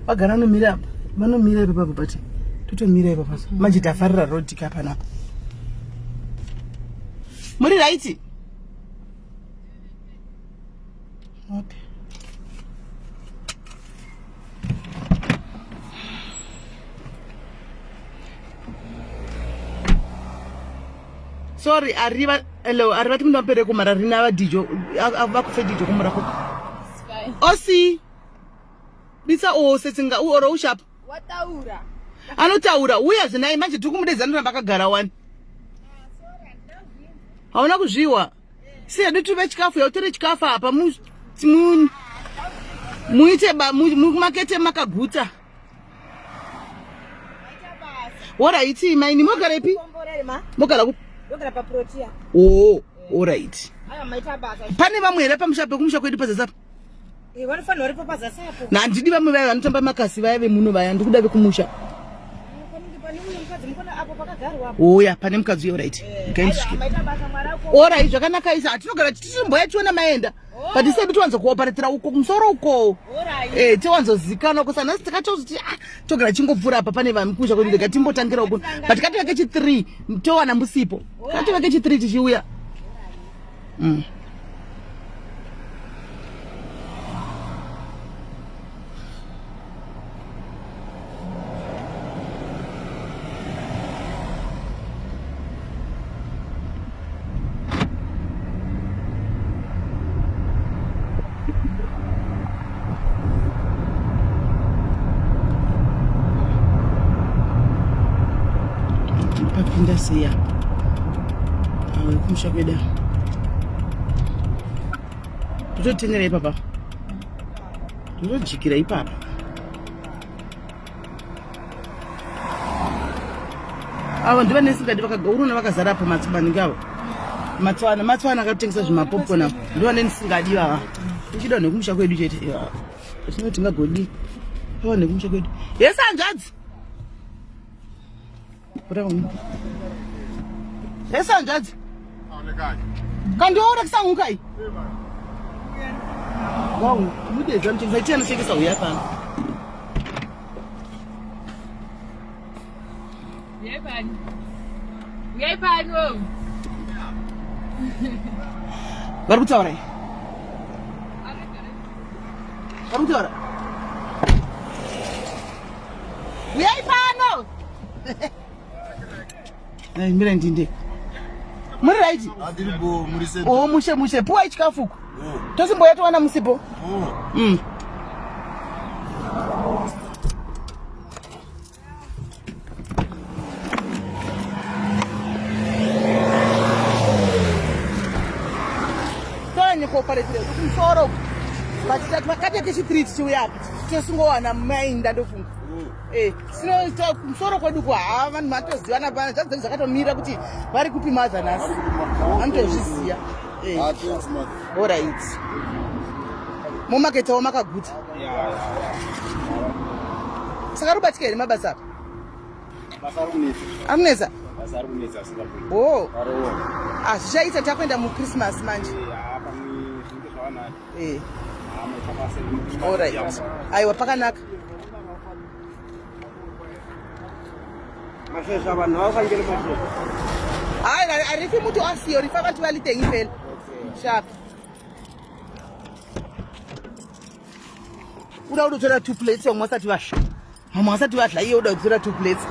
Vagara vanomira apa. Vanomira ipapo but totomira ipapo. Manje tafarira road ka panapa. Muri right? Okay. Sorry, arriva hello, arriva ti mntu mpereko mara rina va dijo va ku fe dijo ku morago. Osi. Bitsa o setseng o oro o sharp. Wataura. Anotaura uya zvenai manje tiri kumudedza anoramba akagara wani. Hauna kuzviwa. Si hedu tuve chikafu yautore chikafu apa mu mu muite ba mumakete makaguta. Oraiti maini mogara ipi? Mogara kupi? Ndogara pa Protea. Oh, oraiti. Aya maita basa. Pane vamwe here pamusha pekumusha kwedu pazasi apa? Eh, vanofanira varipo pazasi apo. Handidi vamwe vaya vanotamba makasi vaya vemuno vaya ndikuda vekumusha. Ah, pane uyo mukadzi mukona apo pakagarwa apo. Oya pane mukadzi uyo right. Eh, Ngaindisvike. maita basa mwari ako. Orai zvakanaka isa hatinogara tichimboya tichiona maenda. Oh. But isedu tiwanzo kuoperatira uko kumusoro uko. Orai. Eh tiwanzozikanwa kusa nhasi takatozoti ah togara chingopfuura apa pane vamukusha kwedu ndega timbotangira uko. But kativake chi 3 towana musipo. Kativake chi 3 tichiuya. Papinda sei apa? Awe kumusha kwedu tototengera ipapa totojikira ipapa avo ndivanesingadi vakagaurona vakazara apo matsubanenge avo matswana matswana akatotengesa zvimapopcorn avo ndivanenisingadi vava tichida nekumusha kwedu chete tino tingagodi ava nekumusha kwedu yese hanzvadzi Ese hanzvadzi. Kandiora kusanguka iyi. Wow, mudedza mutengesa ichi anotengesa huya pano. Uyai pano. Uyai pano. Vari kutaura iyi. Vari kutaura. Uyai pano. Ai mira ndinde. Muri right? Andiri bo muri sei? Oh mushe mushe puwa chikafu uku. Oh. Tosimboya towana musipo. Oh. Tony cooperative kuti musoro but takati kechi 3 tichiuya apa tosingowana mainda ndofunga. Eh, sino kumusoro kwedu ko haa vanhu matozivana pana zvadzai zvakatomira kuti vari kupi mother nhasi vanotozviziva eh. Ah, thanks mother. Alright. Mumaketawo makaguta. Saka rubatika here mabasa apa? Basa ari kunetsa. Akunetsa? Basa ari kunetsa asingabudi. Oh. Varoora. Ah, zvichaita takuenda muChristmas manje. Eh, ah, pamwe zvinenge zvavanani. Eh. Ah, maita basa. Alright. Aiwa pakanaka. Mashesha vanhu havafangeri mashesha. Hayi, arifi mutu asiyo, rifa vantu vali teng fela. Sharp. Uda kutotora two plates vamwe vasati vasha. Vamwe vasati vadla iye uda kutora two plates.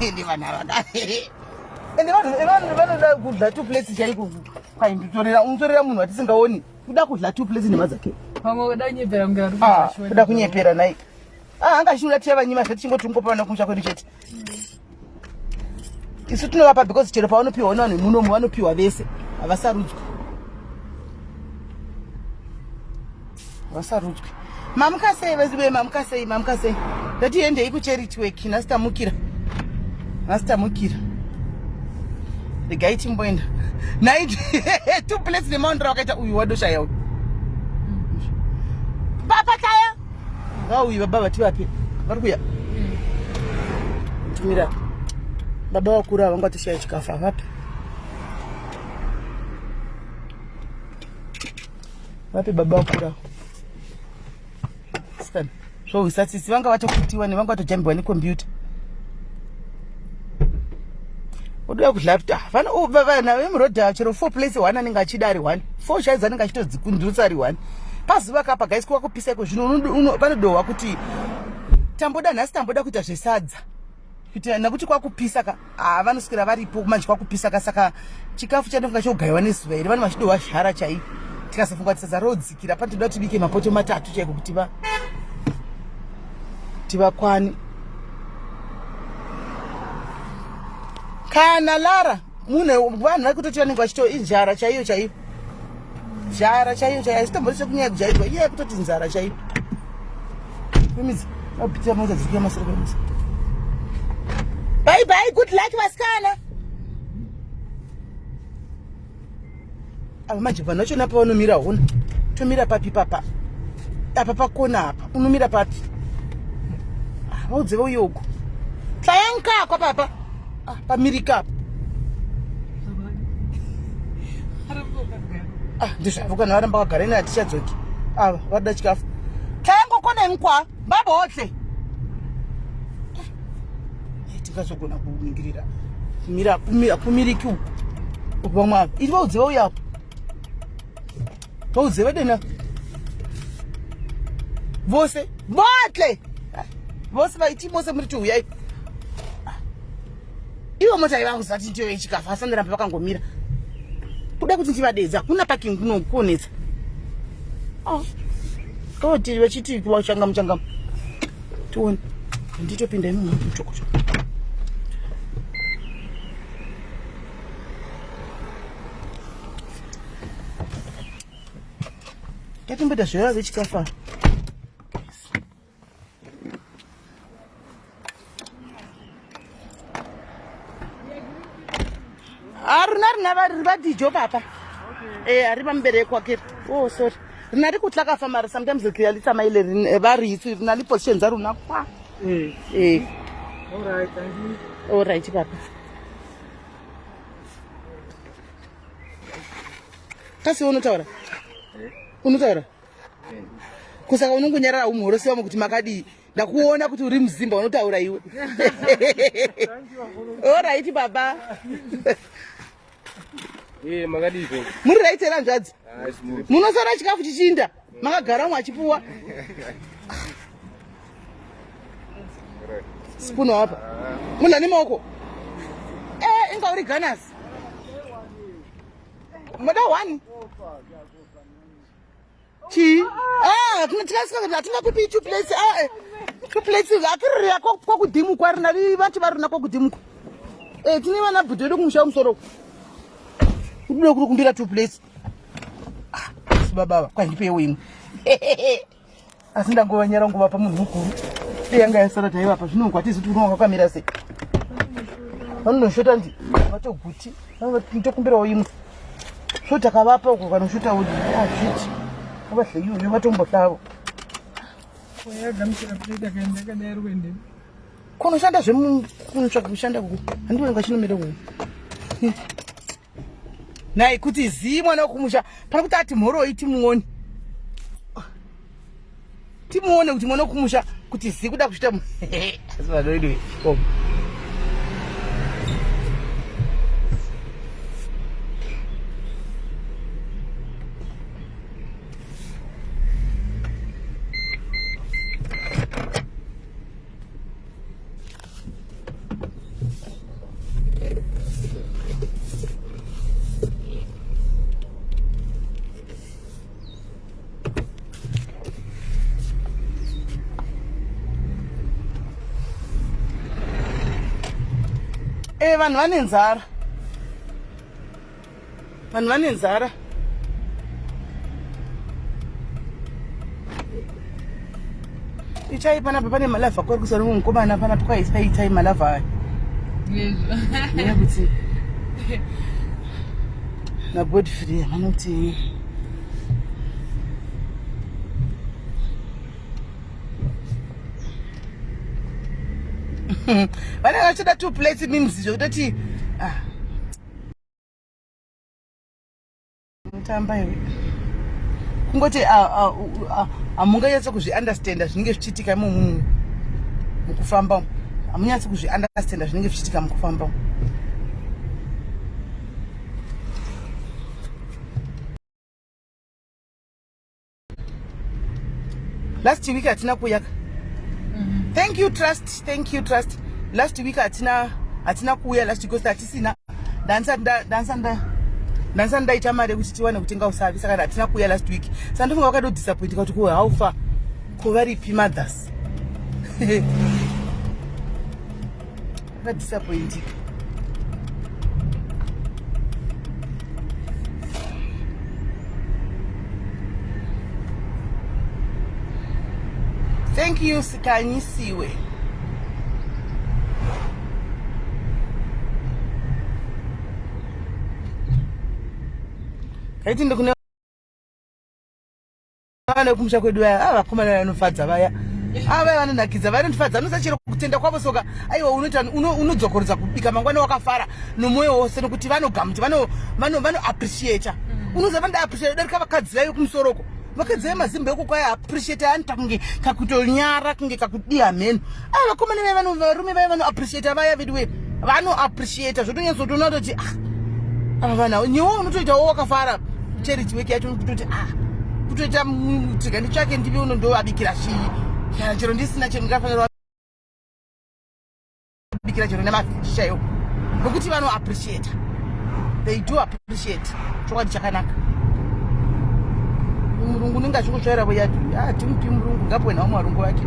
Ende vanhu ava. Ende vanhu vanhu vanoda kudla two plates chaiko. Kwai ndotorera unotorera munhu watisingaoni. Kuda kudla two plates nema dzake. Pamwe kuda kunyepera kunge vari Ah, kuda kunyepera nai. Ah, anga achinoda tichava zve tichingoti ungopa vana kumusha kwedu chete. Isu tinovapa because chero pavanopiwa nevanhu vemunomu vanopiwa vese havasarudzwi. Havasarudzwi. Mamuka sei vezive mamuka sei mamuka sei. Ndati endei kucharity work nhasi tamukira. Nhasi tamukira. Regai timboenda. Nai two plates nemaondero akaita uyu wadoshaya uyu. Papa taya. Ngauyi baba vativape. Vari kuya. Tumira. Baba vakura vanga vatoshaya chikafu avape. Vape baba vakura. Sikana. Zvohwisa tsitsi vanga vatokutiwa nevanga vatojambiwa nekombiyuta. Odoya kudlapta. Vana vana vemurodha chero 4 place 1 anenge achida ari 1. 4 chaidzo anenge achitodzikundutsa ari 1. Pazuva kapa guys kuwa kupisa iko zvino panodohwa kuti tamboda nhasi tamboda kuita zvesadza. Kuti nekuti kwakupisa ka ah vanoswera varipo manje kwakupisa ka saka chikafu chanofunga chogaiwa nezuva here vanhu vachidohwa zhara chaiyo. Tikasafunga kuti sadza rodzikira panotoda tibike mapoto matatu chaiko kuti va tivakwane kana lara mune vanhu vari kutoti vanenge vachito inzhara chaiyo chaiyo zhara chaiyo chaiyo hazvitombori sekunyaya kujaidzwa inyaya yekutoti nzara chaiyo kumidza mabhitira mota dziri kuya masoro kwemisa bye bye good luck vasikana Apa manje vanhu vachona pavanomira hona tomira papi papa apa pakona apa unomira papi ah, vaudze vauye uko tlayankakwa papa ah, pamirika apa ah, ndizvavo kana varamba vagara ine hatichadzoki ava varida chikafu tlayangokona inkwa babotle tingazogona kuningirira kumira kumira kumiriki uku vamwe ava iri vaudze vauya apo vaudze vedena vose botle vose vaiti vose muri tiuyai ivo mota iva kuzati ndiyo yechikafu asi andiramba vakangomira kuda kuti ndivadedza hakuna parking kunokonetsa oh. Oh, tiri vachiti kuwachangamu changamu tione nditopinda imomo muchokocho tatomboita zveva vechikafa Aruna rina vari vadijo papa. Eh ari pamubereki wake. Oh sorry. Rina ri kutla ka fa mara sometimes re ya litsamaile eh, ba re itse rina le position tsa rona kwa. Eh. Eh. All right, thank you. All right papa. Kasi unotaura? Eh? Unotaura? Eh. Kusaka unongonyarara umhorose vamwe kuti makadii? Ndakuona kuti uri muzimba unotaura iwe. All right baba. Eh, makadii zvenyu? Muri right here hanzvadzi? Munosara chikafu chichinda. Makagara umwe achipuwa. Spoon apa. Munhu ane maoko. Eh, inga uri ganas. Moda one. Chii? Ah, tingasika hatingakupi two plates. Ah, eh. Two plates akirira kwakudimu kwarina vati varina kwakudimu. Eh, tine vana bhuti vedu kumusha musoro. Kuda kuri kumbira two plates. Ah, baba ava kwandipewo imwe. Asi ndangova nyara nguva pa munhu mukuru. Dei yanga yasara taivapa zvino kwatizi kuti unonga kwakamira sei. Vanonoshota ndi vatoguti. Ndokumbirawo imwe. So takavapa uko kanoshota udi. Azviti. Avahleyiwe vatombohlavo. Kunoshanda zvemukunotsvaga kushanda kuku. Handioni kwachinomira kuku. Nhai kuti zii mwana wekumusha pane kuti ati mhoroi timuone. Timuone kuti mwana wekumusha kuti zii kuda kuchita asi vanoidwe. Oh. Eh, vanhu vane nzara vanhu vane nzara ichai panapa pane malavha kwari kusa rimwe mukomana panapa kwaiswa itai malavha aya nekuti nagodfrey vanoti vanenge vachida two plates means zvekutoti ah. Tamba iwe. Kungoti hamunganyatso kuzviunderstanda zvinenge zvichiitika imomu mukufamba umu. Hamunyatsi kuzviunderstanda zvinenge zvichiitika mukufamba umu. Last week hatina kuuya ka. Thank you Trust, thank you Trust. Last week hatina hatina kuuya last week because hatisina. Ndanisati ndaita mari yekuti tiwane kutenga usavi saka hatina kuuya last week. Saka ndofunga vakadodisappointika kuti ko how far ko varipi mothers. Vakadisappointika. Thank you Sikanyisiwe. Kaiti ndikune vana vekumusha kwedu vaya ah, vakomana vaya vanofadza vaya ah, vaya vanonakidza vanondifadza vanosa chero kutenda kwavo soka aiwa unoita unodzokorodza kubika mangwana wakafara nomwoyo wose nokuti vanogamuti vanoappreciata unoziva vanoda appreciate darika vakadzi vaive kumusoroko vakadzi vaya mazimba eko kwaya appreciate anoita kunge kakutonyara kunge kakudiya mheno ah, vakomana vaya varume vaya vanoappreciata vaya veduwe vanoappreciata zvotonyatsotoona kutoti ah ava vanhu nyewo unotoitawo wakafara charity work yacho kutoti ah kutoita tsika nditsvake ndive uno ndovabikira chii kana chero ndisina chero ndingafanira vabikira chero nemavheji chaiwo nokuti vanoappreciata they do appreciate chokwadi chakanaka murungu unenge achingotsvaira voyadhi ah, timupi murungu ngapuwe nawo marungu ake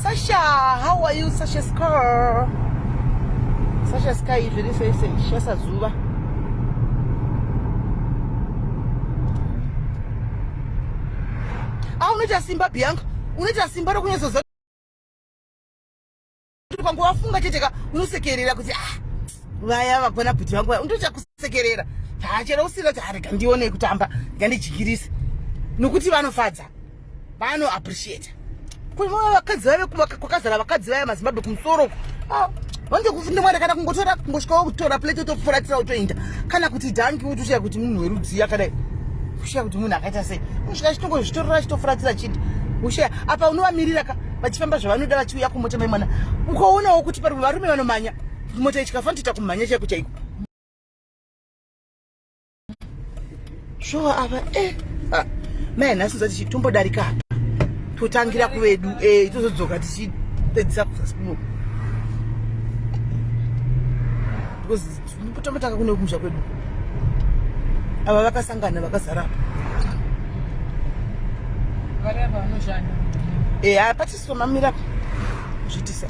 Sasha, how are you Sasha Scar? Sasha Sky zviri sei sei shasa zuva. Ah, unoita simba Bianca, unoita simba rokunyatsoziva kuti kwangu wafunga chete ka unosekerera kuti ah vaya vakwana bhuti vangu vaya unotoita kusekerera chero usina kuti arega ah, ndione kutamba ngandijikirise nokuti vanofadza vano appreciate kune vakadzi vave kwakazara vakadzi vaya mazimbabwe kumusoro uko ah, vange kufunda mwana kana kungotora kungosvika wokutora plate wotofuratira wotoenda kana kuti dhanki wotoshaya kuti munhu werudzii akadai kushaya kuti munhu akaita sei unosvika achitongozvitorera achitofuratira chiti ushaya apa unovamirira ka vachifamba zvavanoda vachiuya kumota mai mwana ukaonawo kuti pari varume vanomanya mota ichikafa ntoita kumhanya chaiko chaiko shuwa ava eh ah, mai nhasi nzati chitombodarika apa totangira kuvedu eh tozodzoka tichipedzisa kuzasi kuno because tombotanga kune kumusha kwedu ava vakasangana vakazara apa eh hapatisiso mamira zviitisa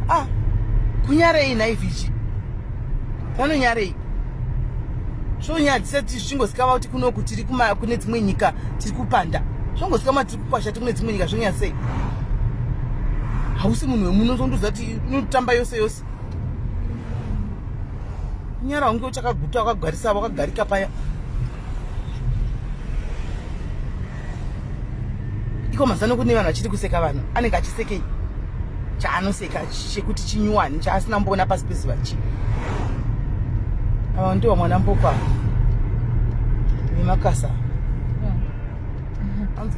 Ah, kunyarei nhai Vichi? Vanonyarei? Zvonyadzisa tichingozikava kuti kunoku tiri kune dzimwe nyika tiri kupanda. Zvongozikama tiri kukwasha tiri kune dzimwe nyika zvonyadzisei? Hausi munhu wemuno zvondoziva kuti unotamba yose yose. Kunyara hunge uchakaguta wakagarisa wakagarika paya. Iko mazano kune vanhu vachiri kuseka vanhu anenge achisekei chaanoseka chekuti chinyuwani chaasina mboona pasi pezuva chi ava ndiwo mwana mboko ava vemakasa anzi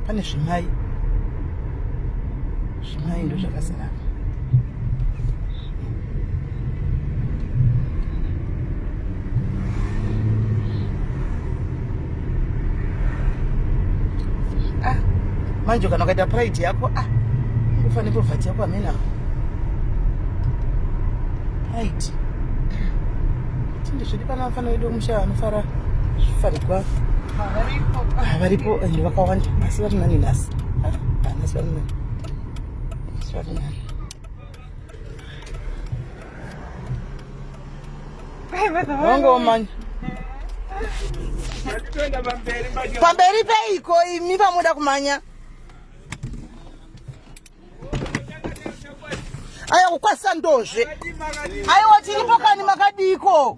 pane zvimai zvimai ndo zvakazara ah manje kana ukaita pride yako ah unofanira poverty yako amena pride Tinde zvedi pana vafana vedu vemusha vanofara zvifarigwa ah, varipo and vakawanda asi vari nani nhasi ah, ah, nhasi vari nani nhasi vari nani wange womanya pamberi peiko imi pamuda kumanya. Aiwa kukwazisa ndozve. Aiwa tiripo kani makadiko.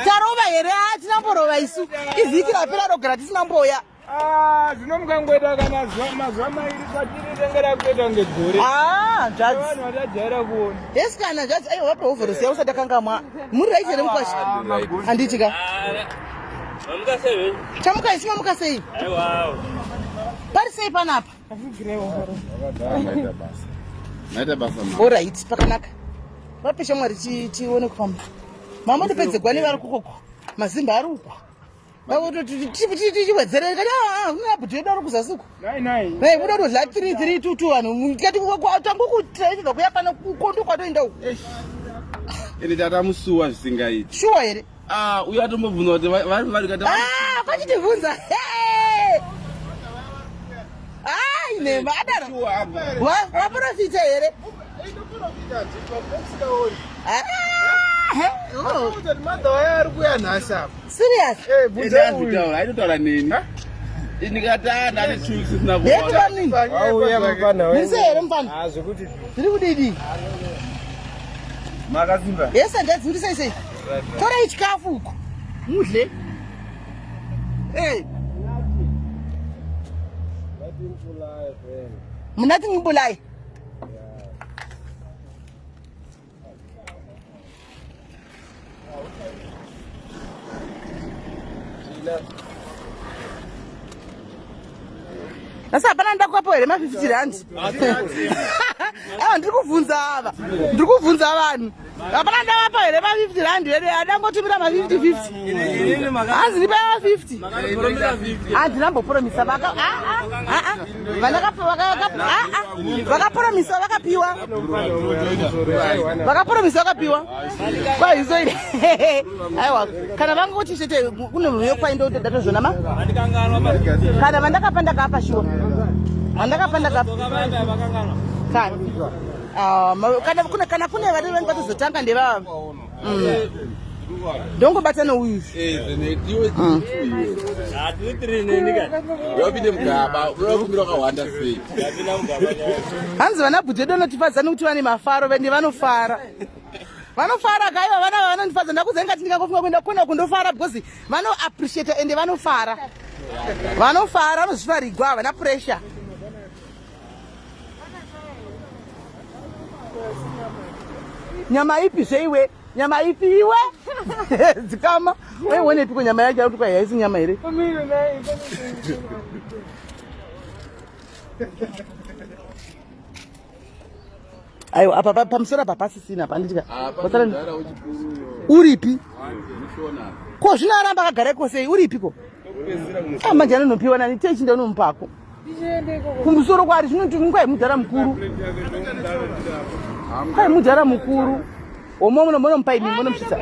Tarova here? Ah, tinamborova isu. Ivhiki rapera rogara tisina mboya. Ah, zvino mukangoita kana mazuva mairi kwatiri renge rakutoita kunge gore. Ah, nzvadzi. Vanhu vatajaira kuona. Yes kana nzvadzi. Aiwa vape hovhorosi yavo usati akangamwa. Muri right here mukwasha? Ah, Handiti ka. Mamuka sei? Chamuka isi mamuka sei? Aiwa. Pari sei panapa? Maita basa ma. All right, pakanaka. Vape shamwari tione kufamba. Mama ndopedzegwa nevari kukoko. Mazimba ari uko. Tichiwedzerera kati ah, ah, bhuti yedu ari kuzasi uko. Nai muda kutodla 3 3 2 2 vanhu. Tikati tangokutiraitirwa kuya pano kukondo kwatoenda uko. Ende tatamusuwa zvisingaiti. Shuwa here? Ah, uyo atombobvunza kuti vari vari kata. Ah, kwachitibvunza. Ai, nema adaro. Waprofita here? Serious? Eh, bvunza uyu. Aitotaura neni. Ndikati ah, ndati two weeks isina kuona. Wauya mupfana wewe. Ndise here mupfana? Ah, zvekuti zviri kudidi. Makasimba. Yes, ndadzi sei sei. Torai chikafu uko. Mudle. Hey. Munati ngibulaye. Asi hapana ndakuapo here ma 50 rand? Ava ndiri kubvunza ava. Ndiri kubvunza vanhu. Hapana ndavapa here ma 50 rand here? Adangotumira ma 50 50. Hanzi ndipe ma 50. Handina mbopromisa vaka ah ah ah ah. Vakapromisa vakapiwa. Vakapromisa vakapiwa. Kwaizo ile. Aiwa kana vangoti chete kune munhu yokwai ndodatozvona ma. Kana vandakapa ndakapa shuwa. Vandakapa ndakapa. Kana. Ah, kana kune kana kune vari vanenge vatozotanga ndevava. Mm. Ndongobata nouyu. Eh, mm. Hanzi vana bhuti vedu vanotifadza nekuti vane mafaro vende vanofara. Vanofara kaiva vana vanondifadza ndakudza ingati ndingangofunga kuenda kona kundofara because vano appreciate ende vanofara. Vanofara vanozvifarigwa havana pressure. Nyama ipi zveiwe? Nyama ipi iwe? Dzikama. Waionepiko nyama yacho yakuti kwai haisi nyama here? Aiwa apa pamusoro apa pasisina apa handitika. Uripi? Ko zvino aramba akagara iko sei? Uripi ko? Ah, manje anonopiwa nani? Techi ndonomupako. Kumusoro kwaari zvinoti kwai mudhara mukuru. Kwai mudhara mukuru. Omo muno munomupa imi munomusvitsa.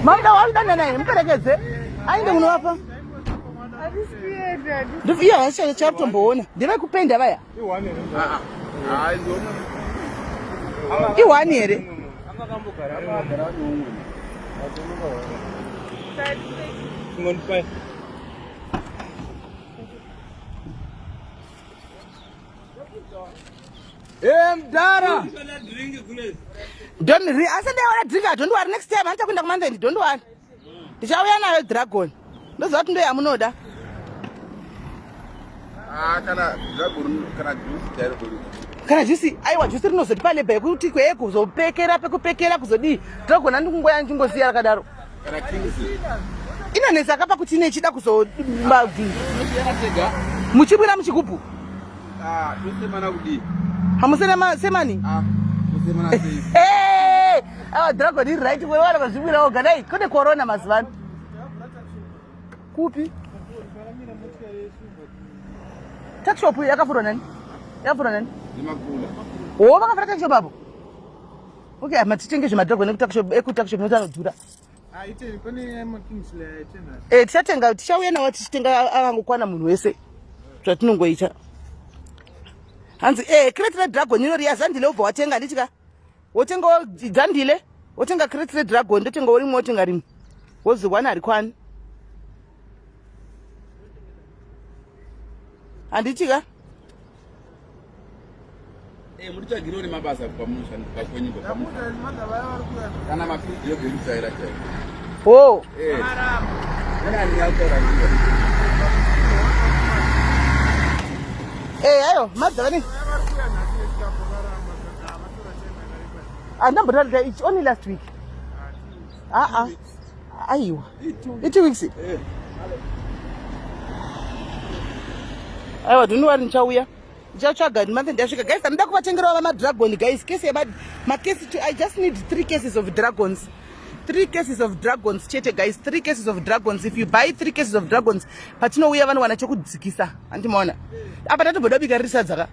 Mamuda wakudanana naye muperekedze. Aende kunovapa. Iye haasi chakutomboona. Ndevekupenda vaya. Ihwani here? Mdara. Don't asi ndaiona drink don't worry next time handichakuenda kumanzendi don't worry. Ndichauya nayo dragon. Ndoziva kuti ndoyamunoda. Ah, kana dragon kana juice chairo kuri. Kana juice aiwa juice rinozotipa labor yekuti kweye kuzopekera pekupekera kuzodii. Dragon handi kungoya ndingosiya rakadaro. Kana kings. Inonetsa kapa kuti ine ichida kuzo muchibwira muchigubhu. Ah, tosemana kudii? Hamusena semani? Ah, tosemana sei? Hey! Awa dragon iri right wewe wana vazvibwira woga dai kune corona mazuva ano. Kupi? Tuckshop yakavhurwa nani? Yakavhurwa nani? Nemakula. Oh, vakavhura tuckshop apo. Okay, matitenge zvemadhirago ekutuckshop ekutuckshop nokuti anodhura. Eh, tichatenga tichauya nawo tichitenga akangokwana munhu wese zvatinongoita. Hanzi eh crate redragon iro riya zandile ubva watenga handiti ka? Wotengawo dzandile, wotenga crate redragon ndotengawo rimwe wotenga rimwe. Wozikwana harikwani. Handiti ka? Eh, mutitsvagirewo nemabasa kwamunoshanda kwenyu kana mafiriji yogekutsvaira chaivo. Oh. Eh. Nani yakutaura ndiyo. Eh, ayo, madza vane. Andambotaura it's only last week. Ah ah. Aiwa. I2 weeks. Eh. Aiwa, don't worry ndichauya. Ndichatsvaga month ndasvika. Guys, ndinoda kuvatengerawo vama dragon guys. Case yema makesi I just need 3 cases of dragons. 3 cases of dragons chete guys 3 cases of dragons if you buy 3 cases of dragons patinouya vanowana chekudzikisa handimaona apa tatomboda bika riri sadza ka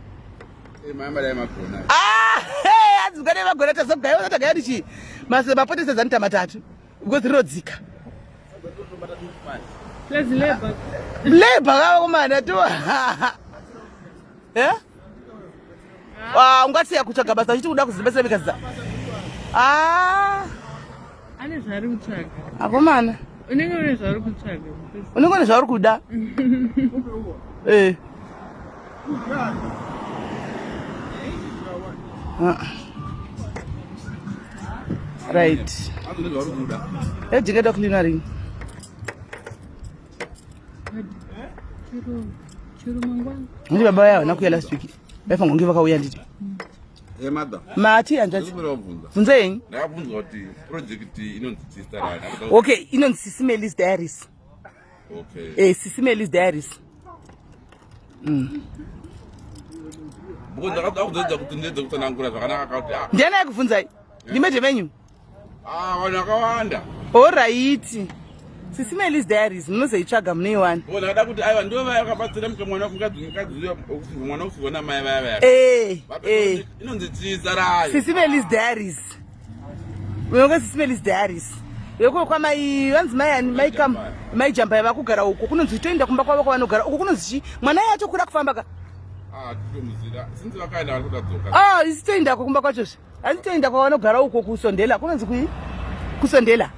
Eh, mai mari yemagona. Ah, hey, hanzi kane magona tazogaiwa tagaya tichi mapote sadza anoita matatu because rinodzika Plus labor. labor kavakomana to Eh? Ah, ungasiya kutsvaga basa uchiti kuda kuzibetsera bika Ah, Ane zvaari kutsvaga. akomana Unenge une zvauri kutsvaga. unenge une zvauri kuda Eh. Ah. Right. Hanzi une zvauri kuda. Ejengeta kucleaner ring. Chero chero mangwana. Ndi baba vaya havana kuuya last week. Vaifanira kunge vakauya nditi. Eh, mother. Mati hanzvadzi. Ndiri kubvunza. Bvunza henyu. Ndakabvunzwa kuti project inonzi Sister Rani. Okay, inonzi Sisi Melis Diaries. Okay. Eh, Sisi Melis Diaries. Because ndakakudzoedza kuti ndedze kutsanangura zvakanaka kuti ah, Ndiani aikubvunzai? Ndimete venyu. ah vanhu vakawanda. Alright. Sisi Melis Diaries munozoitsvaga munoiwana. Because ndakada kuti aiwa ndivo vaya vakabatsira muka mwana mukadzi mukadzi uya mwana wokufirwa namai vaya vaya. Eh, eh. Inonzi Sister Rani. Sisi Melis Diaries. Unonga Sisi Melis Diaries. Yeko kwa mai vanzi mai ani mai kam mai jamba vakugara uko kunonzi toenda kumba kwavo kwavanogara uko kunonzi chi mwana yacho atokura kufamba ka. Ah, titomuzira. Since vakaenda vari kuda kudzoka. Ah, isi toenda kumba kwacho zve. Hanzi toenda kwavanogara uko kusondela kunonzi kui kusondela.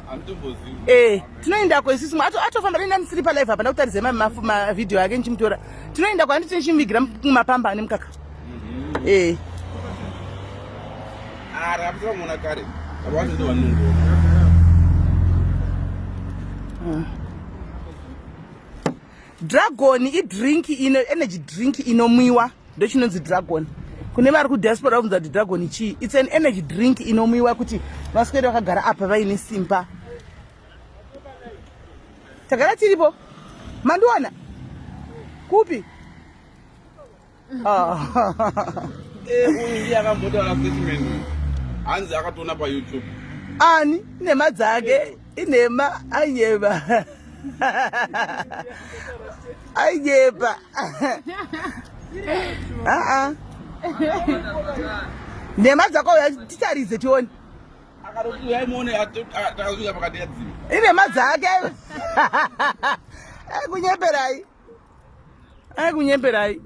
Handitombozivi. Eh, tinoendako isusu atofamba nenda ndisiri palive apa ndakutaridza mavideo ake ndichimutora. Tinoendako handiti tichimuvigira mapamba ane mukaka. Eh. Ah, rakapisa kare. Vacho ndo vanongo. Dragon idrink ino energy drink inomwiwa ndochinonzi dragon. Kune vari kudiaspora vabvunza kuti dragon chii? It's an energy drink inomwiwa kuti vaswere vakagara apa vaine simba. Tagara tiripo. Mandiwana? Kupi? Ah. Eh, uyu ndiye akambotaura statement. Hanzi akatoona pa YouTube. Ani inhema dzake inhema ainyeba ainyeba aa nhema dzako uya titaridze tione Akatoti uyai muone takasvika pakati yadzima. inhema dzake aikunyeperai aikunyeperai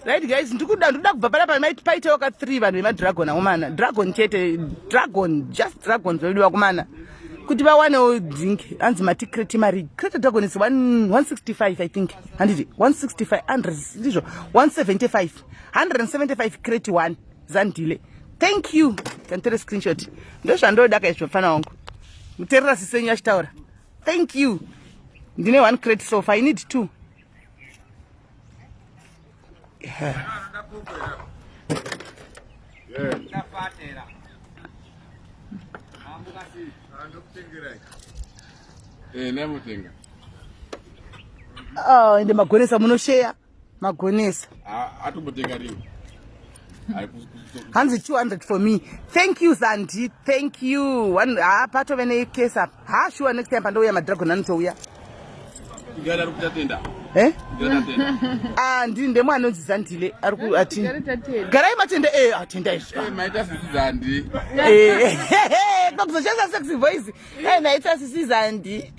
right guys ndikuda ndikuda kubva panapa paitewo ka 3 vanhu vemadragon akomana dragon chete dragon just dragon zvinodiwa akomana kuti vawanewo drink anzi mati crate mari crate dragon is 165 i think handiti 165 100 ndizvo 175 175 crate 1 zandile thank you kanditore screenshot ndozvandoda kaizvo mfana wangu muteerera sisenyu achitaura thank you ndine one crate so far i need two Yeah. Eh, nemutenga. Oh, ende magonesa munosheya magonesa Ah, atombotenga rimwe. Ai, hanzi 200 for me thank you zandi thank you One- ha patove nekesi apa ha sure next time pandouya madragon anotouya Tigara ari kutatenda. eh Tigara tatenda. ah ndi ndemwana anonzi zandile ari ku ati Tigare tatenda. garai matende eh atenda izvo Eh, maita sisi zandi. Eh, kwakuzoshandisa sexy voice eh naita sisi zandi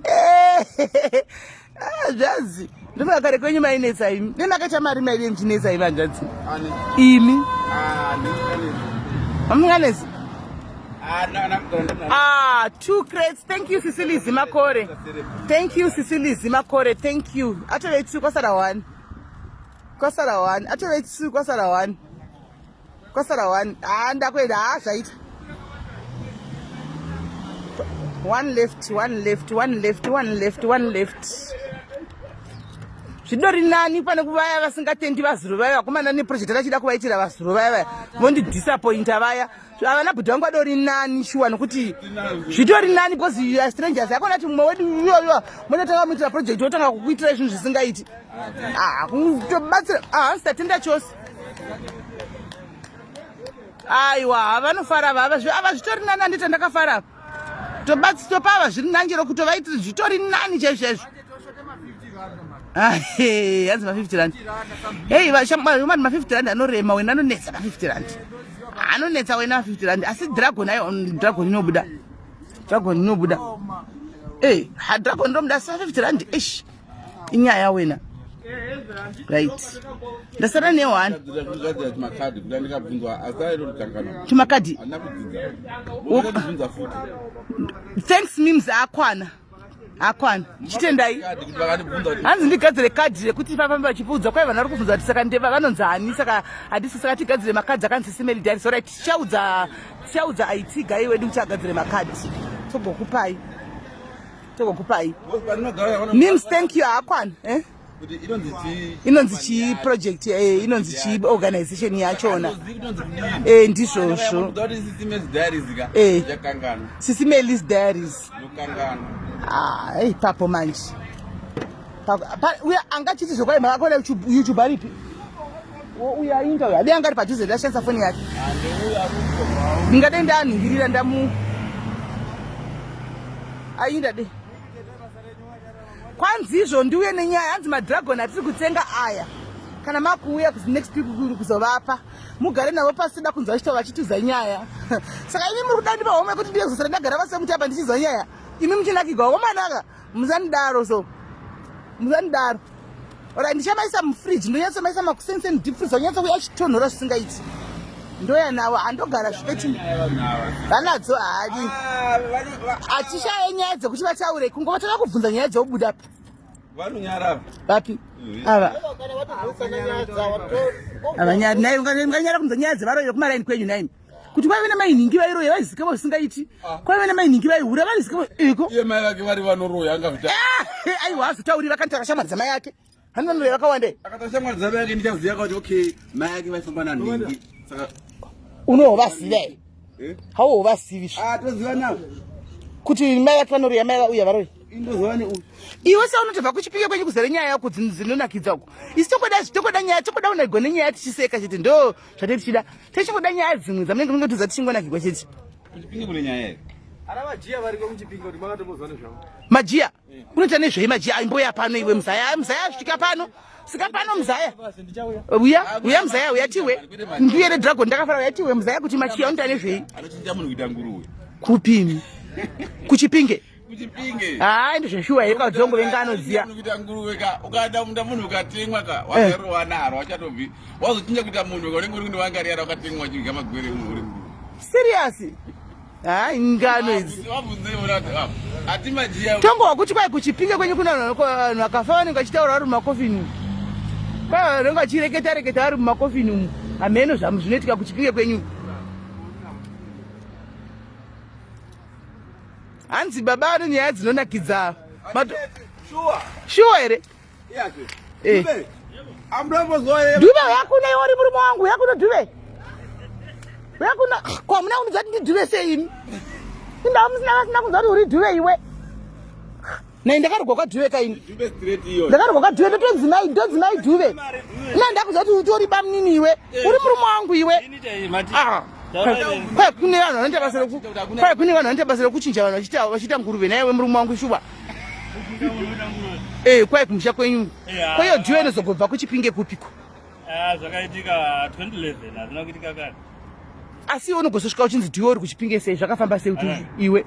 Eh, ah, zvanzi ndofunga kare kwenyu mainetsa imi nemakaita mari maive muchinetsa imi hanzvadzi Ani. imi Ah, ndinganetsa. hamunganetsi Ah, two crates. Thank you, Sisili Zimakore. Thank you, Sisili Zimakore. Thank you. Atove two kwasara one. Kwasara one. Atove two kwasara one. Kwasara one. Ah, ndakuenda. Ah, zvaita. One left, one left, one left, one left, one left. Zvidori nani pane kuvaya vasingatendi vazuru vaya vakomana neproject rachida kuvaitira vazuru vaya vaya vondidisappointa vaya. Havana bhudhi vangu vadori nani shuwa nokuti zvitori nani because you are strangers. Akona kuti mumwe wedu iyoyo munotanga muitira project wotanga kukuitira zvinhu zvisingaiti. Ah, kutobatsira. Ah, hanzi tatenda chose. Aiwa, vanofara vava ava zvitori nani handiti ndakafara. Tobatsi topava zviri nani chero kutovaitira zvitori nani chaizvo chaizvo. Hanzi ma 50 rand. Hey, vashamwari ma 50 rand anorema wena anonetsa ma 50 rand. Anonetsa wena ma 50 rand. Asi dragon ayo dragon inobuda. Dragon inobuda. Eh, ha dragon ndomuda asi ma 50 rand. Eish. Inyaya wena. Right. Ndasara ne one. Chimakadhi. Thanks memes akwana. Akwana. Chitendai. Hanzi ndigadzire kadhi rekuti vafambe vachibvunza kwai vanhu vari kubvunza kuti saka ndeva vanonzi ani saka handisi saka tigadzire makadhi akanzi Simeli Diaries. Alright, tichaudza tichaudza IT guy wedu kuti agadzire makadhi. Togokupai. Togokupai. Memes thank you akwana. Eh? Inonzi chii project eh, inonzi chii organization yachona eh, ndizvozvo eh, Sisimelis Diaries ah, ipapo manje uya angachiti zvokwai makakona youtube aripi uya ainda uya adi anga ari padhuze ndashandisa foni yake ndingadai ndanhingirira ndamu ainda de Kwanzi izvo ndiuye nenyaya hanzi madragon atiri kutsenga aya kana makuuya next week kuzovapa mugare navo pasi da kunzwa vachitaura vachitiza nyaya saka imi muri kuda ndipa homwe yekuti ndiye kuzosara ndagara pasi pemuti apa ndichizwa nyaya imi muchinakigwa womanaka musanidaro so musanidaro ora ndichamaisa mufridge ndonyatsomaisa makusensen deep freezer onyatso kuya achitonhora zvisingaiti ndoya nawo andogara zvipeti vanadzo haadi hatishaye nyaya dzekuti vataure kungova toda kubvunza nyaya dzobuda pa vanonyara vapi ava avanyari nai unganyara kunza nyaya dzevaroyi vekumaraini kwenyu naimi kuti kwaive namainhingi vairoya vaizikavo zvisingaiti ah. kwaive namainhingi vaihura vaizikavo iko iye mai vake vari vanoroya angazvita ah, aiwa azotauri vakanitaura shamwari dzamai ake Hani vanhu vakawanda. Akata shamwari dzamai yake ndichaziva kuti okay mai yake vaifamba nanhingi. Saka unovaziva here? Eh? Hauvazivi. Ah toziva navo. Kuti mai vake vanoroya mai vauya varoyi. Indoziva ne uyu. Iwe se unotobva kuchipinge kwenyu kuzere nyaya yako dzinonakidza uko. Isu tokoda tokoda nyaya tokoda unagwa nenyaya tichiseka chete ndo zvatiri tichida. Techingoda nyaya dzimwe dzamunenge munenge tichingonakigwa chete. Kuchipinge kune nyaya here? Ana majiya variko kuchipinge kuti makatombozwa nezvavo. Majiya? Unoita nezvei majiya aimboya pano iwe muzaya muzaya svika pano svika pano muzaya uya uya muzaya uya tiwe ndiye redragon ndakafara uya tiwe muzaya kuti machiya unoita nezvei anochinja munhu kuita nguruwe kupimi kuchipinge kuchipinge hayi ndizveshuwa here kadzongo vengano dziya kuita nguruwe ka ukaenda munda munhu ukatemwa ka wakarowa naro wachatobvi wazochinja kuita munhu ka unenge uri kundiwangariyara wakatemwa uchidya magwere munhu uri nguruwe serious Hayi ngano idzi. Tongo wakuti kwai kuchipinge kwenyu kuna vanhu vakafa vanenge vachitaura vari mumakofini umu. Kwai vanenge vachireketa reketa vari mumakofini umu. Hameno zvamu zvinoitika kuchipinge kwenyu. Hanzi baba vane nyaya dzinonakidza. Shuwa here? Eh. Dube yakuna iwe uri murume wangu yakuna Dube. Yakuna kwa muna kundiudza kuti ndidube sei imi. Indawo musina vasina kunzwa kuti uri Dube iwe. Nei ndakarugwa kwa Dube kaini. Ndakarugwa kwa Dube ndotonzi mai ndonzi mai Dube. Ina ndakuziva kuti utori bamunini iwe. Uri murume wangu iwe. Ah. Kwai kune vanhu vanoita basa reku kwai kune vanhu vanoita basa rekuchinja vanhu vachiita vachiita nguruve naiwe murume wangu shuwa. Eh, kwai kumusha kwenyu. Kwaiyo dhiwe inozogobva kuchipinge kupiko? Ah, zvakaitika 2011 hazvina kuitika kare. Asi iwe unogozosvika uchinzi dhiwe uri kuchipinge sei zvakafamba sei kuti eh. iwe?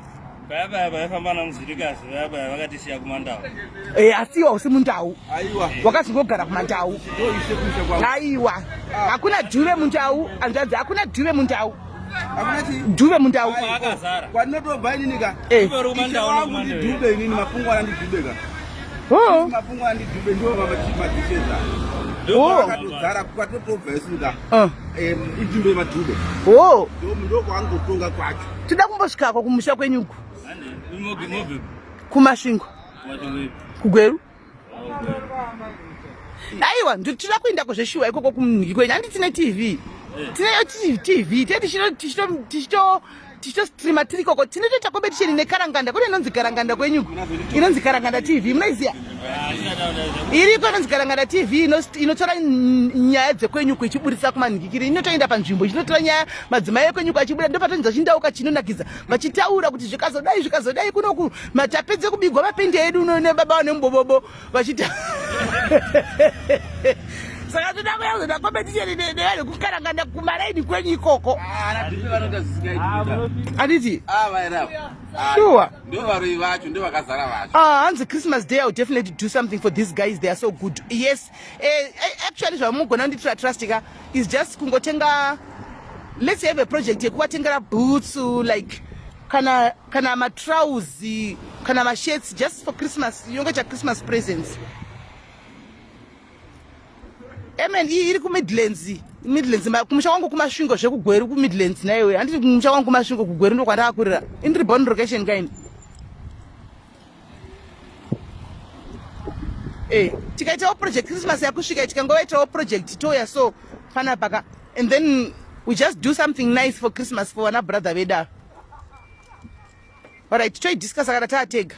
Vaya vaya vaifamba namuzirikazi vaya vaya vakatisiya kumandau. Eh, asi iwe hausi mundau. Aiwa. Wakazongogara kumandau. Aiwa. Hakuna dhiwe mundau, hanzvadzi, hakuna dhiwe mundau. Dhuve mundau. Kwanotobva inini ka. Eh. Ishe wangu ndidhube inini mapungwana ndidhube ka. Oh. Mapungwana ndidhube ndiwo madzisheza. Oh. Akatodzara kwatotobva isu ka. Ah. Inzvimbo yemadhube. Oh. Ndokwaangotonga kwacho. Toda kumbosvikako kumusha kwenyuku. Kumasvingo. Kugweru. Aiwa, ndinoda kuenda kuzveshuwa ikoko kumniki kwenyu. Handi tine TV. Tine TV. Tine tichito tichitostreama tiri ikoko. Tinotoita competition nekaranganda. Kune inonzi karanganda kwenyuku. Inonzi karanganda TV. Munoiziva? Iriko inonzi karanganda TV inotora nyaya dzekwenyuku ichiburitsa kumanhikikiri. Inotoenda panzvimbo ichinotora nyaya madzimai ekwenyuku achibuda ndopatonzwa chindauka chinonakidza vachitaura kuti zvikazodai zvikazodai kunoku matapedze kubigwa mapende edu nebaba vane mubobobo vachita saka toda kuya kuzoita competition nevanhu kukaranganda kumaraini kwenyu ikoko handiti sure ndovaroyi vacho ndovakazara vacho ah, hanzi christmas day iwill definitely do something for these guys they are so good yes eh, eh, actually zvamugona kunditira trust ka is just kungotenga let's have a project yekuvatengera boots like kana kana matrauzi kana mashirts just for christmas yongoita christmas presents amen iyi iri kumidlands midlands kumusha kwangu kumasvingo zvekugweru kumidlands naiwe handiti kumusha kwangu kumasvingo kugweru ndokwandakakurira indiri born location kaini Eh, tikaitawo project Christmas yakusvika tikangovaitawo project touya so panapa ka and then we just do something nice for Christmas for vana brother vedu ava. Alright, toidiscussa kana taatega.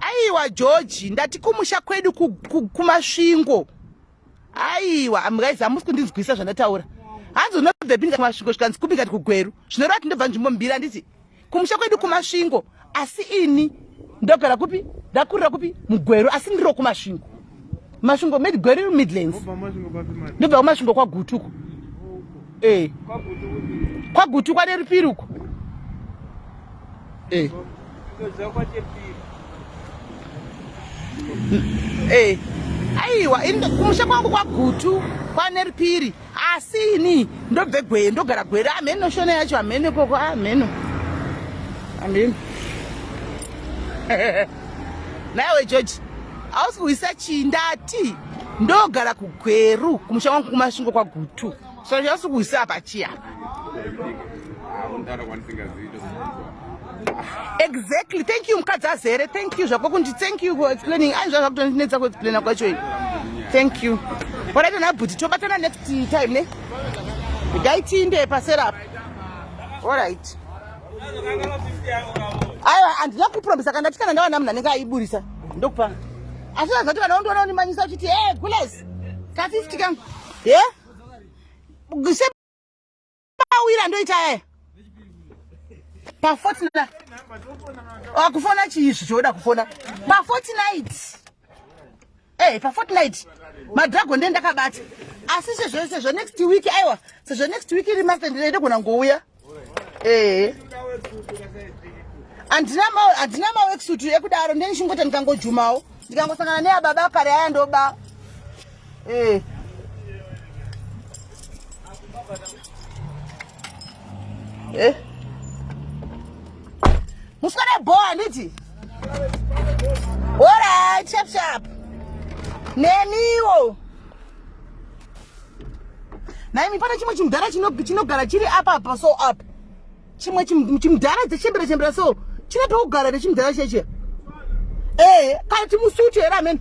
Aiwa George, ndati kumusha kwedu kumasvingo. Aiwa, guys, hamusi kundinzwisa zvandataura. Hanzi unobvepi kumasvingo zvikanzi kupi ngati kugweru. Zvinoreva kuti ndobva nzvimbo mbiri handiti? Kumusha kwedu kuMasvingo asi ini ndogara kupi? Ndakurira kupi? MuGweru asi ndiro kuMasvingo. Masvingo mid Gweru Midlands. Ndobva kuMasvingo kwaGutu uko. Eh. KwaGutu kwaNerupiri uko. Eh. Eh. Aiwa, kumusha kwangu kwaGutu kwaNerupiri. Asi ini ndobve Gweru, ndogara Gweru. Hameno shona yacho hameno ikoko, hameno. Hameno. Naiwe George, hausi kuhwisa chii? Ndati ndogara kuGweru, kumusha kwangu kuMasvingo kwaGutu. So hausi kuhwisa apa chii apa? Exactly. Thank you mukadzi azere. Thank you zvako kundi thank you for explaining. Ai zvazva kutondinetsa kuexplaina kwacho ini. Thank you. Alright na bhuti tobatana next time ne. Regai tiinde pasera apa. Alright. Aiwa handina kupromisa kana ndati kana ndawana munhu anenge aiburisa ndokupa. Asi azati kana undiona undimanyisa uchiti hey gules ka 50 kangu. Yeah? Mawira ndoita aya. Pa fortnight. Ah, kufona chii izvi choda kufona? Pa fortnight. Eh, pa fortnight. Madragon ndiye ndakabata. Asi sezvo sezvo next week aiwa, sezvo next week iri master ndinogona ngouya. Eh. Andina ma andina ma worksuit ekudaro ndini chingota ndikangojumawo. Ndikangosangana neya baba kare aya ndoba. Eh. Eh. Muswere bho handiti? Alright, sharp sharp. Neniwo. Naimi pane chimwe chimudhara chinogara chiri apa apa so up. Chimwe chimudhara dzechembera chembera so. Chine pekugara nechimudhara cheche. Eh, kana chimusutu here amen.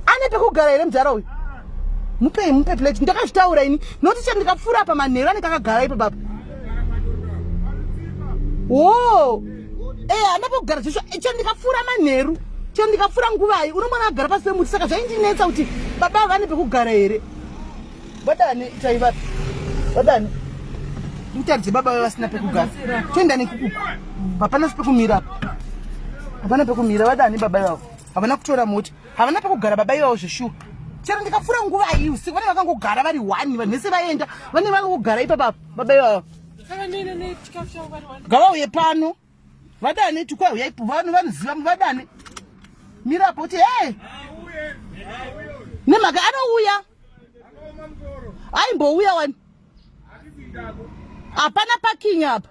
Ane pekugara here mudhara uyu? Mupei mupe plate. Ndakazvitaura ini. Noti chero ndikapfuura apa manheru anenge akagara ipo baba. Whoa. Eh, hana pekugara zvesho. Eh, chero ndikapfuura manheru. Chero ndikapfuura nguvai unomwana agara pasi pemuti saka zvaindinetsa kuti baba vane pekugara here. Vadani taivapi? Vadani? Ndikutaridze baba vave vasina pekugara. Toenda nekukuku. Hapana pekumira apa. Hapana pekumira vadani baba ivavo. Havana kutora mota. Havana pekugara baba ivavo zveshuwa. Chero ndikapfuura nguva iyi usiku vane vakangogara vari one vanhu vese vaenda vane vakangogara ipapa baba ivavo. Ngavauye pano. Vadani tukwa uyai vanhu vanoziva vadani. Mira apo kuti hey. Nemhaka anouya. Aimbouya wani. Hapana parking apa.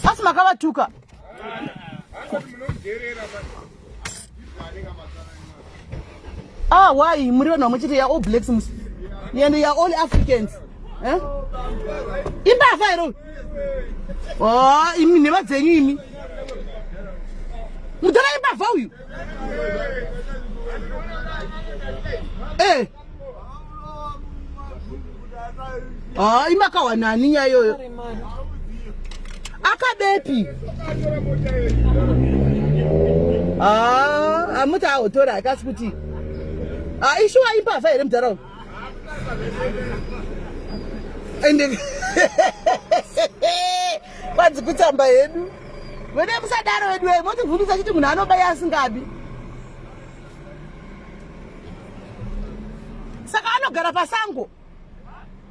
Asi makavatuka. Ah, why? Muri vanhu vamwe chete ya all blacks musi. And ya all Africans. Eh? Imbavha here? Oh, imi nhema dzenyu imi. Mudhara imbavha uyu. Eh. Ah, imakawanani nyaya iyoyo? Akabepi? Ah, amuti ahotora akasi kuti. Ah, ishuwa imbavha here mudhara uyu? Ende kwanzi kutamba hedu. Vene musadaro vedu wee motivhundisa chiti munhu anobaya asingabi. Saka anogara pasango.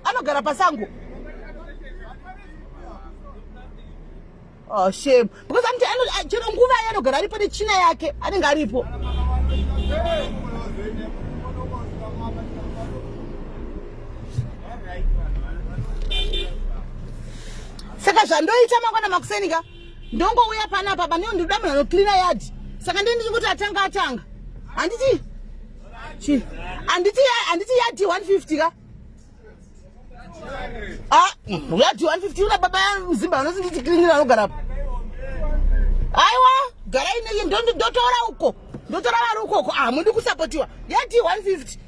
Anogara pasango. Oh, shame. Because anoti ano chero nguva anogara aripo nechina yake anenge aripo. Saka zvandoita mangwana makuseni ka ndongouya panapa pane ndinoda munhu anocleana yard. Saka ndini ndichingoti atanga atanga. Handiti chi handiti handiti yard 150 ka. Ah, yard 150 una baba mzimba vanoti ndichicleanira anogara apa. Aiwa, garai neye ndotora uko. Ndotora vari ukoko. Ah, mundi kusapotiwa. Yard 150.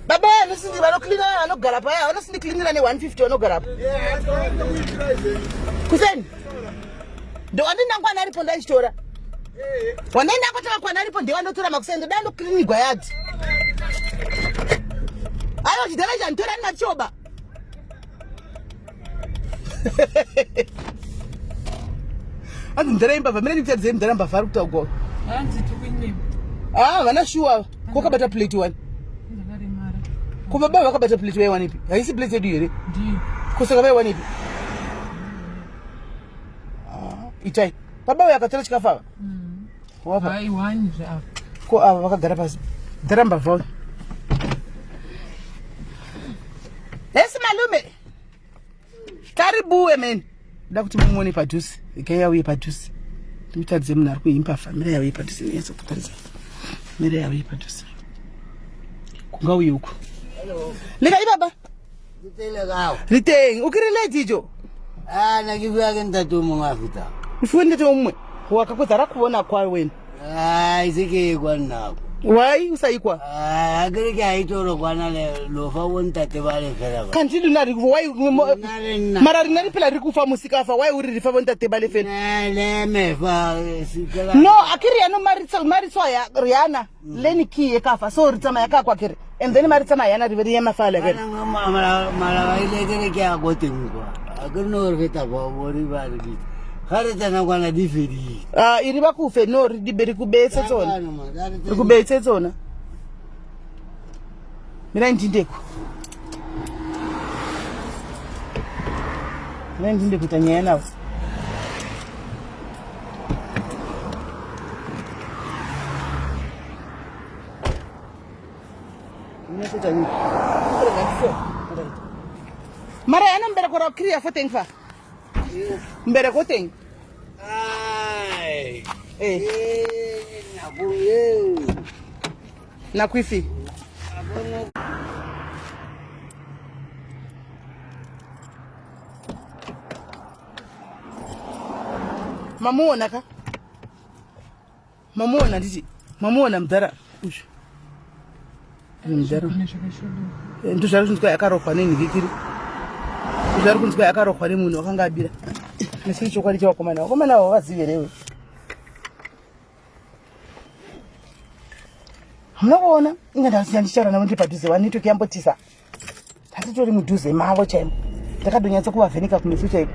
Baba vanosindi vanocleana vanogara paya vanosindicleanira ne 150 vanogara pa. Kuseni. Ndowandinangwana aripo ndaichitora. Wandaenda kotanga kwana aripo ndewandotora makuseni ndoda ndocleanigwa yard. Aiwa chidhara chanditora ndinachoba. Hanzi mudhara imbavha mire nditadzei mudhara mbavha ari kutaugwa. Hanzi tukunyima. Ah vana shuwa ko kabata plate wani. Ndakaremara. Ko baba vakabata plate vaiwanepi? Haisi plate yedu here? Ndiyo. Ko saka vaiwanepi? Ah, itai. Baba uyo akatora chikafu ava. Wapa. Hai wani zve apa. Ko ava vakagara pasi. Dhara mbavha uyo. Hesi malume. Karibuwe men. Nda kuti mumuone padhuze. Regai yauye padhuze. Ndimutaridze munhu ari kuimbavha. Mira yauye padhuze ndinyatsokutaridza. Mira yauye padhuze. Kungauye uku. Leka ibaba. Riteng. Ukiri late icho. Ah, na ke bua ke ntate o mongwe a fetang. Ufuwe ntate o mongwe. Wakakwedza rakuona kwawe wena. Ah, ise ke ye kwa nnako. Why usaikwa? Ah, ke re ke a itse gore kwana le lo fa bo ntate ba le fela ba. Kanti lona re why Nna le nna. mara rena re phela re kufa mosika fa why o re re fa bontate ba le fela? Ne le me fa sikela. No, akere yaanong maritshwa ya Rihanna le ne ke ye ka fa so re tsamaya ka kwa kere and then mare tsamaya yana re be re ema fale kere. Mara mara ile ke re ke ya go teng kwa. A ke no re feta ba bo re ba re di. Ga re tsena kwana di fedile. Ah, e re ba kufe no re di be re ku beetse tsona. Re ku beetse tsona. Mina ndindeko. Mina ndinde kuita nyaya navo. Mara yana mbereko ra kriya fo teng fa. Mbereko teng. Ai. Eh. Eh, nako eo. Nako efe? Mamuona ka? Mamuona nditi? Mamuona mudhara uyu? Uyu mudhara. Eh, ndozvari kunzwa yakarohwa nenhikikiri. Ndozvari kunzwa yakarohwa nemunhu wakanga abira. Nechiri chokwadi chevakomana. Vakomana avo vazive rewe. Hamuna kuona? Inga ndasiya ndichitaura navo ndiri padhuze wani network yambotisa. Tatitori mudhuze mavo chaimo. Ndakadonyatsa kuvavheneka kumeso chaiko.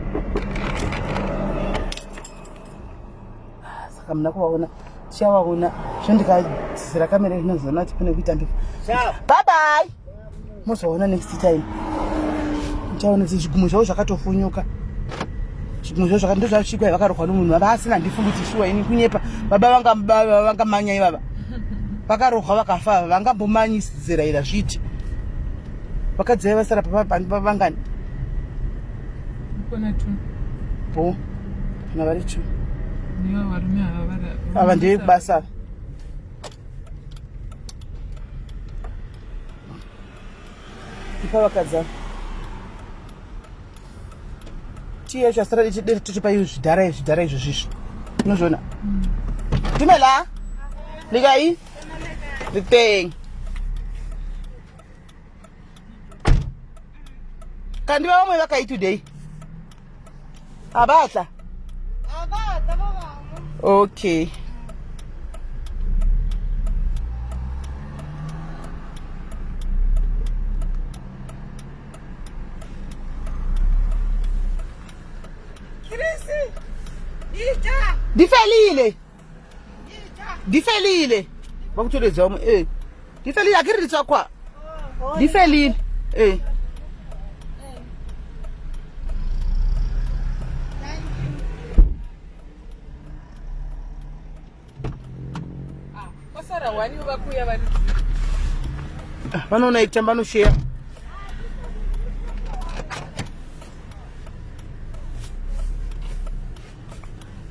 Ah, saka muna kuvaona. Tichavaona. Zvino ndikadzira kamera zvinozoona kuti pane kuita mbipa. Bye bye. Mozoona next time. Muchaona kuti zvigumwe zvavo zvakatofunyuka. Zvigumwe zvavo zvaka ndozvasvikwa vakarohwa nomunhu vava asina handifungi kuti shuwa ini kunyepa. Baba vanga vanga manya ivava. Vakarohwa vakafa ava vangambomanyisidzira ira zviti. Vakadzi vaiva vasara papa vangani? Kona tu. Bo. Kana vari tu. Niwa varume ava vari. Ava ndevekubasa. Ipa vakadzi ava. Tii yacho asara ichideri tochipa iyo zvidhara zvidhara izvo zvisvo. Unozviona? Dumela. Likai. Liteng. Kandi vamwe vakai today. Abatla. Abatla ba bangwe. Okay. Di felile. Di felile. Ba ku tsweletse wa eh. Di felile a ke re di tswa kwa. Di felile. Eh. Kwasara wani vakuya vari Ah, vanoona itamba vanosheya.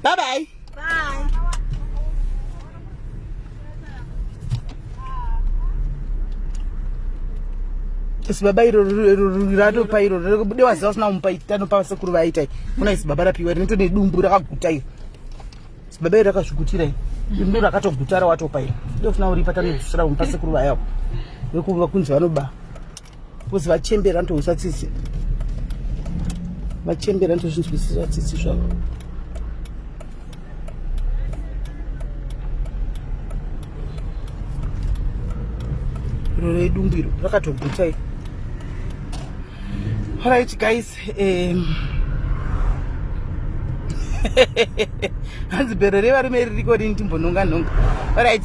Bye bye. Bye. Isi baba iro ratopa iro rekubude waziva usina kumupa tanopa sekuru vaita kuna isi baba rapiwa rinoto nedumbu rakaguta iro isi baba iro rakazvigutira iro iro ndo rakatoguta rawatopa iro ndofuna uripa tanodzosera kumupa sekuru vayavo vekuva kunzi vanoba Because vachembera vanotohwisa tsitsi. Vachembera vanotozvinzwisisa tsitsi zvavo. Iro redumbu iro rakatoguta iro. Alright guys, um, hanzi bhero revarume ririko rini timbonhonga nhonga orit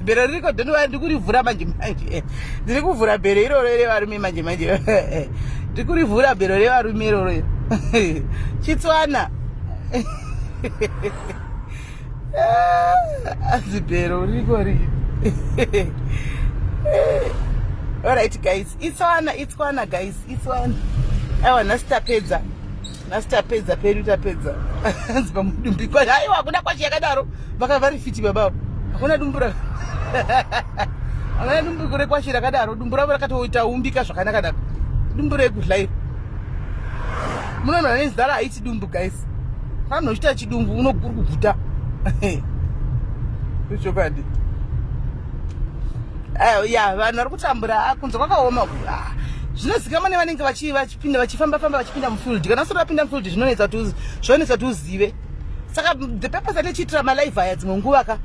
bhero ririko dhonova ndikurivhura manje manje ndiri kuvhura bhero iroro revarume manje manje ndiri kurivhura bhero revarume iroro chitswana hanzi bhero ririko rini orit guys itswana itswana guys itswana aiwa nhasi tapedza nhasi tapedza pedu tapedza hanzi pamudumbi kwacho aiwa hakuna kwacho yakadaro vaka vari fiti baba hakuna dumbu ra hakuna dumbu rekwashi rakadaro dumbu ravo rakatoita umbika zvakanaka naka dumbu rekudla iro munoona nezara haiti dumbu guys kana uchiita chidumbu unoguri kuguta chokwadi Eh, ya vanhu vari kutambura ah, kunze kwakaoma ah, zvinozikamwa nevanenge vachipinda vachifamba famba vachipinda mufield kana usati vapinda mufield zvinonetsa kuti zvinonetsa kuti uzive saka the purpose atichiitira malive aya dzimwe nguva ka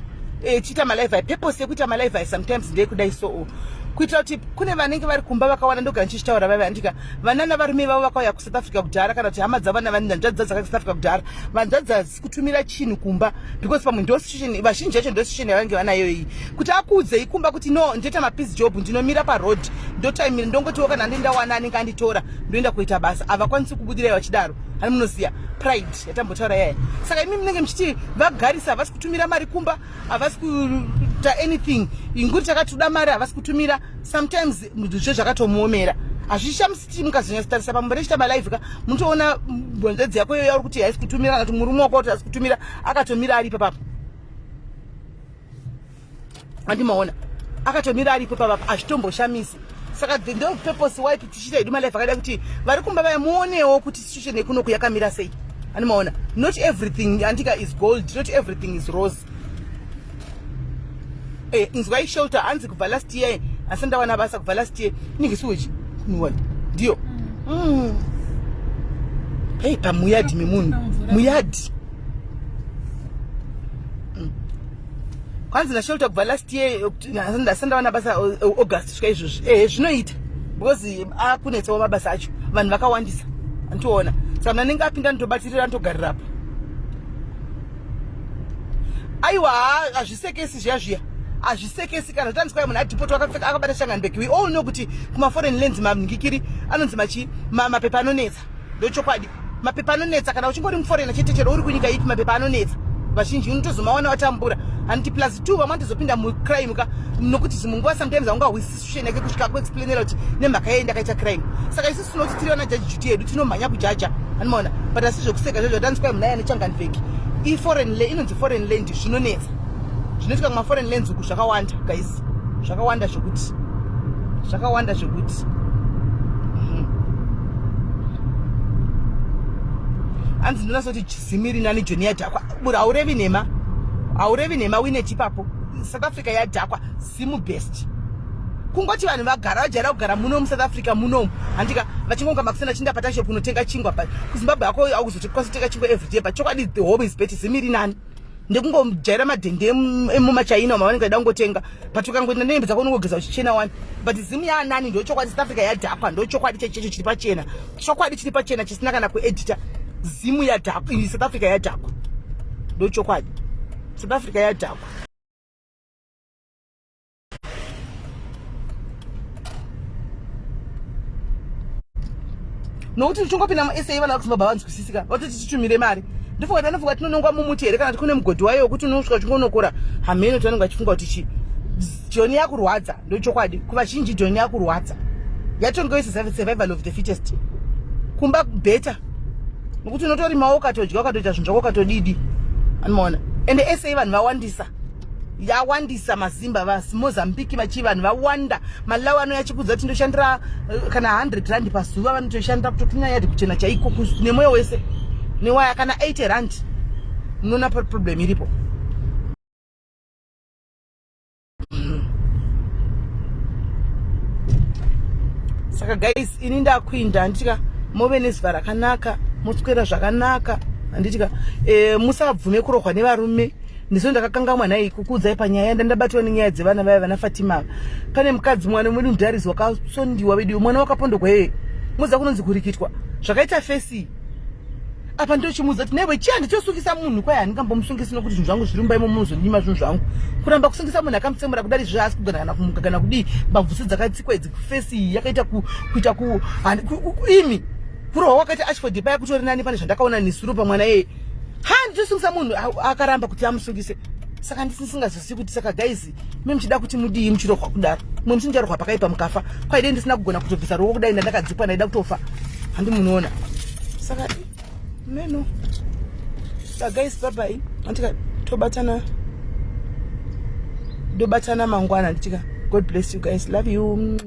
eh, chiita malive aya purpose yekuita malive aya sometimes ndeyekudai so oh. kuitira kuti kune vanenge vari kumba vakawanda ndogara ndichitaura vave handika vanana varume vavo vakauya kusouth africa kudhara kana kuti hama dzavo vanhanzvadzi dzavo dzakauya kusouth africa kudhara vanhanzvadzi kutumira chinhu kumba because pamwe ndo situation vazhinji vacho ndo situation yavange vanayo iyi kuti akuudzei kumba kuti no ndoita mapeace job ndinomira paroad ndotaimira ndongotiwo kana ndindawana anenge anditora ndoenda kuita basa havakwanisi kubudirai vachidaro ani munoziva pride yatambotaura yaya saka imi munenge muchiti vagarisa havasi kutumira mari kumba havasi kuita anything inguri takatoda mari havasi kutumira sometimes zve zvakatomuomera hazvishamisi mukazonyatsotarisa pamwe rechita malive ka munotoona hanzvadzi yako iyo yauri kuti haisi kutumira kana kuti murume wako kuti haisi kutumira akatomira aripo papo andimaona akatomira aripo pavapa hazvitomboshamisi saka the ndo purpose why tichiita hedu malife akada kuti vari kumba vaya muonewo kuti situation yekunoku yakamira sei andimaona not everything andika is gold not everything is rose Eh, inzwai shelter hanzi kubva last year asi ndawana basa kubva last year inenge siwechi kunuwa ndiyo mm. Hey, pamuyadhi memunhu muyadhi mm. kwanzi nashelter kubva last year ndasati ndawana basa august svika izvozvi ehe zvinoita because akunetsawo mabasa acho vanhu vakawandisa anditoona saka munhu anenge apinda nditobatirira nditogarirapo aiwa hazvisekesi zviya zviya hazvisekesi kana zvitanzi kwai munhu adhipotwa akapfeka akabata shanganbek we all know kuti kumaforeign lands manhikikiri anonzi machi mapepa anonetsa ndochokwadi mapepa anonetsa kana uchingori muforeigner chete chero uri kunyika ipi mapepa anonetsa vazhinji unotozomawana watambura Handiti plus two vamwe ndizopinda mucrime ka, nokuti dzimwe nguva sometimes haungahwisisi situation yake kusvika kuexplainera kuti nemhaka yei ndakaita crime. Saka isusu tinoti tiri vana jaji duty yedu tinomhanya kujaja, anomaona. But asi zvekuseka zvezvo tanzwa munhu aya nechanganveki iforeign inonzi foreign land, zvinonetsa zvinoitika kumaforeign lands uku zvakawanda guys, zvakawanda zvekuti, zvakawanda zvekuti. Hanzi ndinasoti zimiri nani Joni yadhakwa. Bura, haurevi nhema, haurevi nhema. Winet ipapo, South Africa yadhakwa, Zimu best. Kungoti vanhu vagara vajaira kugara muno muSouth Africa munomu, handika vachingonga makuseni achinda patashop kunotenga chingwa, but kuZimbabwe hako aukuzotokwanisa kutenga chingwa everyday. But chokwadi, the home is better, Zimiri nani. Ndekungojaira madhende emumachina mavanenge vaida kungotenga, but ukangoenda nehembe dzako unongogeza uchichena wani. But Zimu yaanani, ndochokwadi. South Africa yadhakwa, ndochokwadi chechecho chiri pachena, chokwadi chiri pachena chisina kana kuedita. Zimu yadhakwa, South Africa yadhakwa, ndochokwadi. South Africa yadhakwa. Nokuti tichingopinda muSA, vana vakuZimbabwe havanzwisisika, vatoti titumire mari. Ndofunga kuti vanofunga tinonongwa mumuti here, kana kuti kune mugodhi wayo wekuti unosvika uchingonokora. Hameno kuti vanenge vachifunga kuti chii. Joni yakurwadza, ndochokwadi. Kuvazhinji joni yakurwadza, yatongoisa survival of the fittest. Kumba better, nokuti unotorimawo ukatodya, ukatoita zvinhu zvako, ukatodidi, anomaona. Ende SA vanhu vawandisa, yawandisa mazimba, vaMozambique, vachi vanhu vawanda. Malawi anouya achikudza kuti ndoshandira kana 100 rand pazuva, vanotoshandira kutokinya yadhi kuchena chaiko nemwoyo wese newaya, kana 80 rand. Munoona problem iripo. Saka guys, ini ndakuinda, handitika? Muve nezuva rakanaka, muswera zvakanaka, handitika? Musabvume kurohwa nevarume. Ndiso ndakakangamwa nhai kukuudzai panyaya ndandabatwa nenyaya dzevana vaya, vana Fatima ava. Pane mukadzi, mwana mwedu mudharis wakasondiwa vedu, mwana wakapondogwa yeye. Muza kunonzi kurikitwa zvakaita fesi apa. Ndochimuudza kuti newe chiya ndichosungisa munhu, kwai handingambomusungisi nokuti zvinhu zvangu zviri mumba imo, munozonyima zvinhu zvangu. Kuramba kusungisa munhu akamutsemura kudari zve asi kugana kana kumuka kana kudii. Mbabvu dzakatsikwa idzi, fesi iyi yakaita kuita imi kurohwa kwakaita Ashford paya kutori nani pane zvandakaona nesuro pamwana iyeye. Ha, ndichosungisa munhu, akaramba kuti amusungise. Saka ndisingazozivi kuti saka guys, me muchida kuti mudii muchirohwa kudaro? Mwe muchinjarohwa pakaipa mukafa. Kwaidei ndisina kugona kutobvisa ruoko kudai, ndandakadzipwa, ndaida kutofa, handi munoona. Saka meno. Saka guys, babai, andika tobatana, ndobatana mangwana, nditika. God bless you guys, love you.